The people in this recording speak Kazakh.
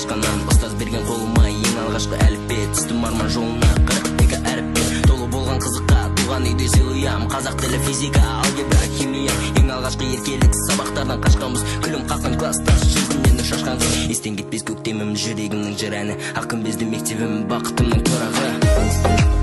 ашқаннан. Ұстаз берген қолыма ең алғашқы әліппе, түстім арман жолына 42 әріппен. Толы болған қызыққа туған үйде сыйлыям, қазақ тілі, физика, алгебра, химия. Ең алғашқы еркелік сабақтардан қашқанбыз, күлім қаққан класстас жүзінен нұр шашқан қыз. Естен кетпес көктемім, жүрегімнің жыр әні, ақ күмбезді мектебім, бақытымның тұрағы.